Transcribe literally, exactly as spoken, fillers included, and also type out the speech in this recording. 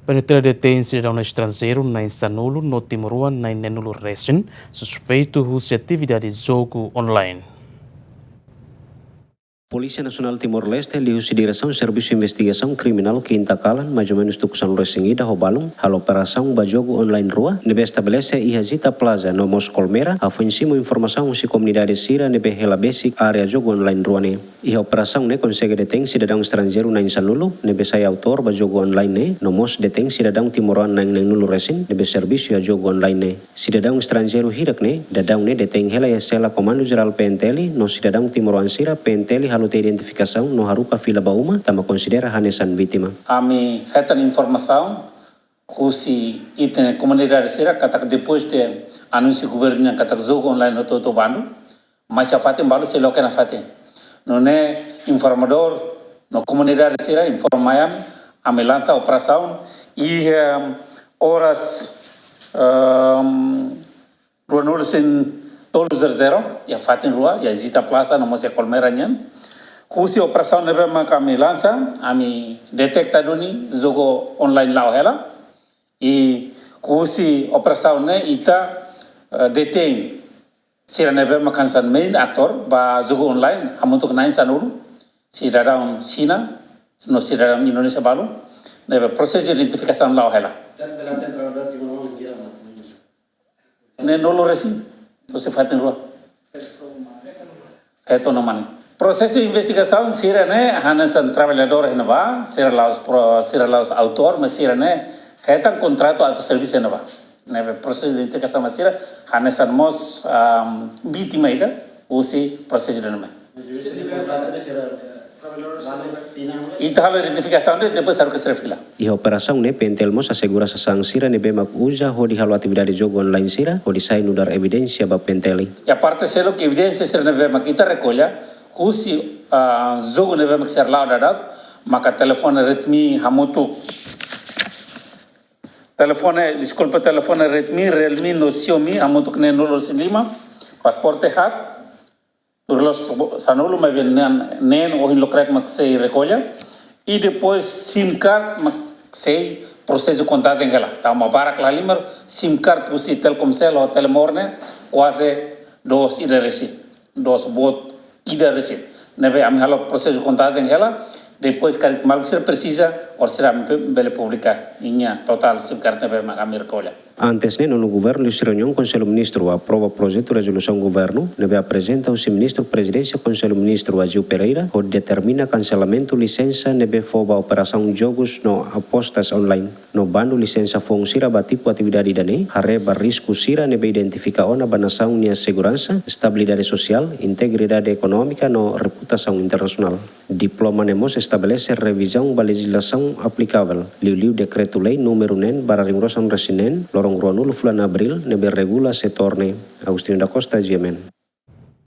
PNTL detein sidadaun estranjeiru na'in sanulu no timoroan na'in neenulu resin, suspeitu husi atividade jogu online. Polísia Nasionál Timor-Leste, liuhusi Diresaun Servisu Investigasaun Kriminál, kinta kalan, mais ou menus tuku sanulu resin ida ho balun, halo operasaun ba jogu online rua, ne'ebé estabelese iha Zita Plaza no mós Colmera, hafoin simu informasaun husi komunidade sira ne'ebé hela besik área jogu online rua ne'e. Iha operasaun ne'e konsege detein sidadaun estranjeiru na'in sanulu ne'ebé sai autór ba jogu online ne'e, no mós detein sidadaun timoroan na'in neenulu resin ne'ebé servisu iha jogu online ne'e. Sidadaun estranjeiru hirak ne'e, daudaun ne'e detein hela iha sela Komandu Jerál PNTL, no sidadaun timoroan sira PNTL halo tiha identifikasaun no haruka fila ba uma, tanba konsidera hanesan vítima. Ami hetan informasaun husi ita-nia komunidade sira katak depois de anúnsiu governu nian katak jogu online hotu-hotu bandu, mais iha fatin balu sei loke nafatin. Nune'e informadór no komunidade sira informa mai ami, ami lansa operasaun iha, em, oras, em, ruanulu resin tolu zero zero, iha fatin rua, iha Zita Plaza no mós iha Colmera nian. Husi operasaun ne'ebé mak ami lansa, ami deteta duni jogu online la'o hela. I husi operasaun ne'e ita, eh, detein sira ne'ebé mak hanesan main aktor ba jogu online, hamutuk na'in sanulu, sidadaun Xina no sidadaun Indonézia balu, ne'ebé prosesu identifikasaun la'o hela. Neenulu resin, husi fatin rua. Hetan no mane. Prosesu investigasaun sira ne'e hanesan traballadór iha ne'ebá, sira la'ós pro-, sira la'ós autór, mais sira ne'e hetan kontratu atu servisu iha ne'ebá. Ne'ebé prosesu identifikasaun sira hanesan mós, am, vítima ida husi prosesu ida-ne'e. Ita halo identifikasaun de'it, depois haruka sira fila. Iha operasaun ne'e PNTL mós asegura sasán sira ne'ebé mak uza hodi halo atividade jogu online sira, hodi sai nu'udar evidénsia ba PNTL. Iha parte seluk evidénsia sira ne'ebé mak ita rekolla husi, ah, jogu ne'ebé mak sira la'o daudaun, maka telefone Redmi hamutuk, telefone, deskulpa, telefone Redmi, Realme no Xiaomi hamutuk neenulu resin lima, pasaporte haat, tuir loos sanulu, maibé neen, neen ohin lokraik mak sei rekolla. I depois sim card mak sei prosesu kontajen hela. Tanba barak la lima, sim card husi Telkomcel ho Telemor ne'e kuaze doos ida resin, doos boot ida resin. Ne'ebé ami halo prosesu kontajen hela, depois karik maluk sira presiza, orsida ami bele publika ninia totál sim card ne'ebé mak ami rekolla. Antes ne'e, nonu governu liuhusi reuniaun Konsellu Ministru aprova projetu rezolusaun governu ne'ebé aprezenta husi Ministru Prezidénsia Konsellu Ministru Agio Pereira, hodi determina kanselamentu lisensa ne'ebé fó ba operasaun jogus no apostas online, no bandu lisensa foun sira ba tipu atividade ida-ne'e, haree ba risku sira ne'ebé identifika ona ba nasaun nia seguransa, estabilidade sosiál, integridade ekonómika no reputasaun internasionál. Diploma ne'e mós estabelese revizaun ba lejizlasaun aplikavel, liuliu Dekretu-Lei númeru neen barra ringrosan resin neen, loron ruanulu fulan Abríl, ne'ebé regula setór ne'e. Agostinho da Costa, GMN.